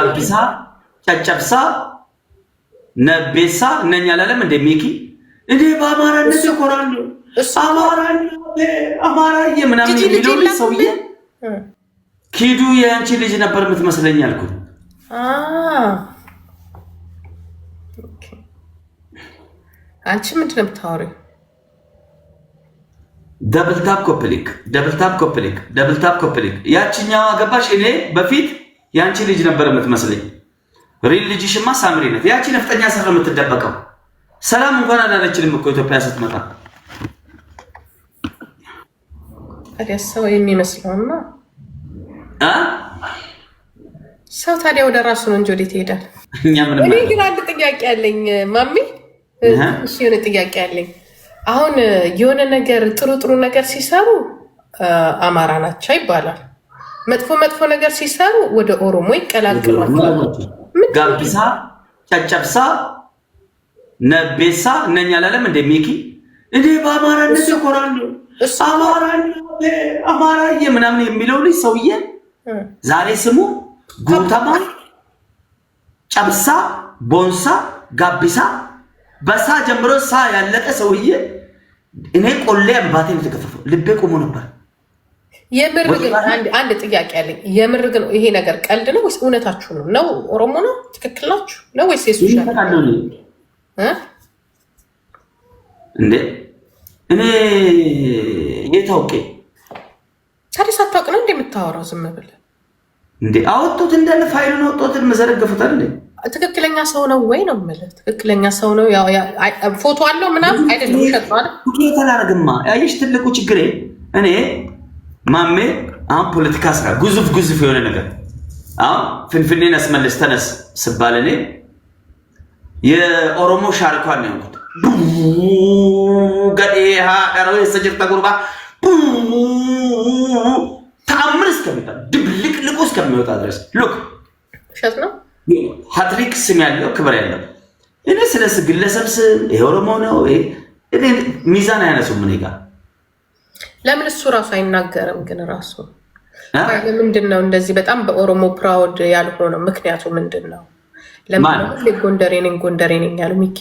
ጋቢሳ፣ ጨጨብሳ፣ ነቤሳ እነኛ አላለም እንደ ሚኪ እኔ በአማራነት እኮራለሁ አማራ አማራዬ ምናምን የሚለው ሰውዬ ኪዱ የአንቺ ልጅ ነበር የምትመስለኝ አልኩኝ። አንቺ ምንድን ነው የምታወሪው? Double tap copy link፣ double tap copy link፣ double tap copy link። ያችኛዋ ገባሽ? እኔ በፊት የአንቺ ልጅ ነበር የምትመስለኝ። Real ልጅሽማ ሳምሪ ናት። ያቺ ነፍጠኛ ስር የምትደበቀው ሰላም እንኳን አላለችንም እኮ ኢትዮጵያ ስትመጣ። ታዲያ ሰው የሚመስለውና ሰው ታዲያ ወደ ራሱ ነው እንጂ ወዴት ይሄዳል? እኔ ግን አንድ ጥያቄ አለኝ ማሚ፣ እሺ የሆነ ጥያቄ አለኝ። አሁን የሆነ ነገር ጥሩ ጥሩ ነገር ሲሰሩ አማራ ናቸው ይባላል። መጥፎ መጥፎ ነገር ሲሰሩ ወደ ኦሮሞ ይቀላቅሏል። ጋቢሳ፣ ጨጨብሳ፣ ነቤሳ እነኛ አላለም እንደ ሚኪ እኔ በአማራነት እኮራለሁ አማራ አማራዬ ምናምን የሚለው ልጅ ሰውዬ ዛሬ ስሙ ጉተማ፣ ጨብሳ፣ ቦንሳ፣ ጋቢሳ በሳ ጀምሮ ሳ ያለቀ ሰውዬ እኔ ቆሌ አምባቴ ነው የተገፈፈው። ልቤ ቆሞ ነበር። የምር ግን አንድ ጥያቄ አለኝ። የምር ግን ይሄ ነገር ቀልድ ነው ወይስ እውነታችሁ ነው? ነው ኦሮሞ ነው? ትክክል ናችሁ ነው ወይስ የሱ እንዴ? እኔ የት አውቄ ታዲያ? ሳታውቅ ነው እንደምታወራው ዝም ብለህ እንዴ? አወጡት እንዳለ ፋይሉን አወጡት፣ መዘረገፉታል። እንዴ ትክክለኛ ሰው ነው ወይ ነው የምልህ። ትክክለኛ ሰው ነው? ፎቶ አለው ምናምን አይደለም? ውሸት ነው አይደል? አላደርግማ። ያየሽ ትልቁ ችግሬ እኔ ማሜ አሁን ፖለቲካ ስራ ግዙፍ ግዙፍ የሆነ ነገር አሁን ፍንፍኔን አስመልስ ተነስ ስባል እኔ የኦሮሞ ሻርኳን ነው ያልኩት። ገዴ ሀቀረው የሰጅርተ ጉርባ ተአምር እስከሚወጣ ድብልቅልቁ እስከሚወጣ ድረስ ሉክ ውሸት ነው። ሀትሪክ ስም ያለው ክብር ያለው እኔ ስለ ግለሰብ ስም ይሄ ኦሮሞ ነው ሚዛን አያነሱም እኔ ጋር። ለምን እሱ ራሱ አይናገርም? ግን ራሱ ለምንድን ነው እንደዚህ በጣም በኦሮሞ proud ያልሆነው? ምክንያቱ ምንድን ነው? ለምን ጎንደሬ ነኝ ጎንደሬ ነኝ ያሉ ሚኪ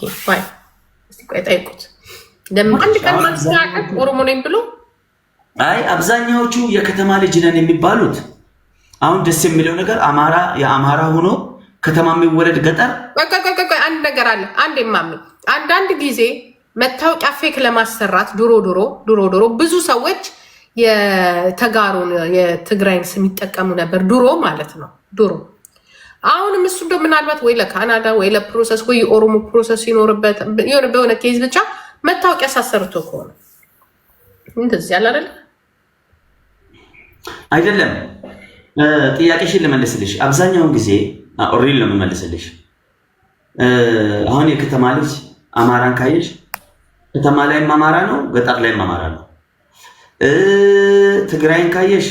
እስኪ ቆይ ጠይቁት። ለምን አንድ ቀን ማስተካከል ኦሮሞ ነኝ ብሎ አይ አብዛኛዎቹ የከተማ ልጅ ነን የሚባሉት አሁን ደስ የሚለው ነገር አማራ የአማራ ሆኖ ከተማ የሚወለድ ገጠር ቆይ አንድ ነገር አለ። አንድ የማምን አንዳንድ ጊዜ መታወቂያ fake ለማሰራት ድሮ ድሮ ድሮ ድሮ ብዙ ሰዎች የተጋሩን የትግራይን ስም ይጠቀሙ ነበር። ድሮ ማለት ነው ድሮ። አሁንም እሱ እንደው ምናልባት ወይ ለካናዳ ወይ ለ process ወይ የኦሮሞ process ይኖርበት የሆነ በሆነ case ብቻ መታወቂያ ሳሰርቶ ከሆነ እንደዚህ ያለ አይደለ አይደለም። ጥያቄሽን ልመልስልሽ። አብዛኛውን ጊዜ real ነው የምመልስልሽ። አሁን የከተማ ልጅ አማራን ካየሽ ከተማ ላይም አማራ ነው፣ ገጠር ላይም አማራ ነው። ትግራይን ካየሽ